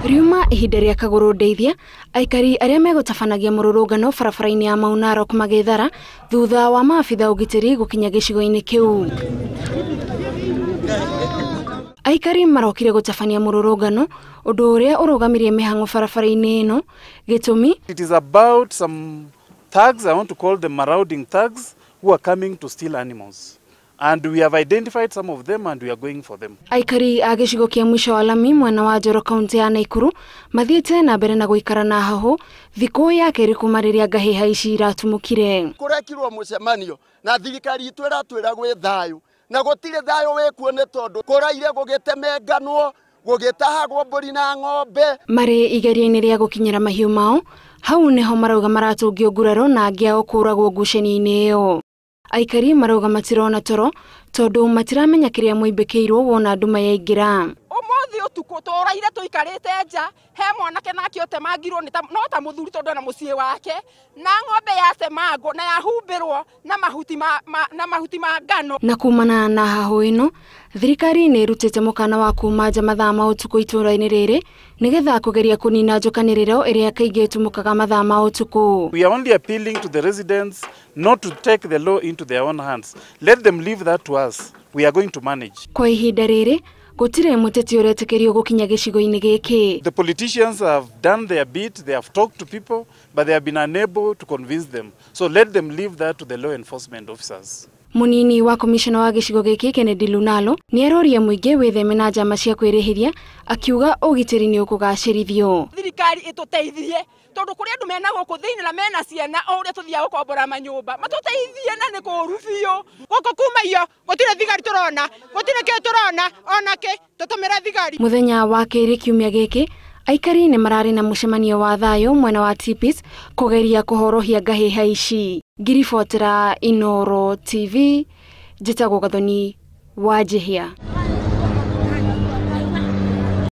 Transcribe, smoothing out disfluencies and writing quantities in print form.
Riuma ihinda rĩa kagũrũ ndeithia aikari arĩa megũtabanagia mũrũrũngano barabara-inĩ ya Mau Narok magĩthara thutha wa maabitha ũgitĩri gũkinya gĩcigo-inĩ kĩu. Aikari marokire gũtabania mũrũrũngano ũndũ ũrĩa ũrũgamirie mĩhang'o barabara-inĩ ĩno. Gĩtũmi, it is about some thugs, I want to call them marauding thugs, who are coming to steal animals. And we have identified some of them and we are going for them. Aikari a gĩcigo kĩa mũico wa lami mwena wa Njoro kaunti ya Nakuru mathiĩte na mbere na gũikara na hahũ thikũ ya kerĩ kuma rĩrĩa ngahĩha ici iratumũkire. Kũrekirwo mũcemanio na thirikari itũ ĩratwĩra gwĩ thayũ na gũtirĩ thayũ wĩkuo nĩ tondũ kũraire gũgĩtemenganwo gũgĩtahagwo mbũri na ng'ombe. Marĩ igeria-inĩ rĩa gũkinyĩra mahiũ mao hau nĩho marauga maratũngio nguraro na angĩ ao kũragwo ngucanio-inĩ ĩyo. Aikari marauga matirona toro tondu matiramenya kĩrĩa moimbĩkĩirwo wona nduma yaingĩra. Ũmũthĩ ũtukũ tũraire tũikarĩte nja he mwanake nake ũtemangirwo no ta mũthuri tondũ ena mũciĩ wake na ng'ombe yatemangwo na yahumbĩrwo na mahuti na mahuti ma ngano. Na kumana na hahũ ĩno thirikari nĩ ĩrutĩte mũkana wa kuma nja mathaa ma ũtukũ itũũra-inĩ rĩrĩ nĩgetha kũgeria kũnina njũkanĩrĩro ĩrĩa kaingĩ ĩtumũkaga mathaa ma ũtukũ. We are only appealing to the residents not to take the law into their own hands. Let them leave that to us. We are going to manage. Kwa ihinda rĩrĩ gũtirĩ mũteti ũretĩkĩrio gũkinya gĩcigo-inĩ gĩkĩ. The politicians have done their bit, they have talked to people, but they have been unable to convince them. So let them leave that to the law enforcement officers. Munini wa komishona wa gĩcigo gĩkĩ Kennedy Lunalo nĩaroria mũingĩ wĩtheme na njama cia kwĩrĩhĩria akiuga ũgitĩri nĩ ũkũgacĩrithio. Thirikari ĩtũteithie tondũ kũrĩ andũ mena gũkũ thĩinĩ na mena ciana o ũrĩa tũthiaga gũkombora manyũmba matũteithie na nĩ kũũru biũ. Gũkũ kuma iyo gũtirĩ thigari tũrona, gũtirĩ kĩ tũrona ona kĩ tũtũmĩre thigari. Mũthenya wa kerĩ kiumia gĩkĩ aikari nĩ mararĩ na mũcemanio wa thayũ mwena wa Tipis kũgeria kũhorohia ngahĩha ici. Ngiribotera Inooro TV, njĩtagwo Gathoni Wanjihia.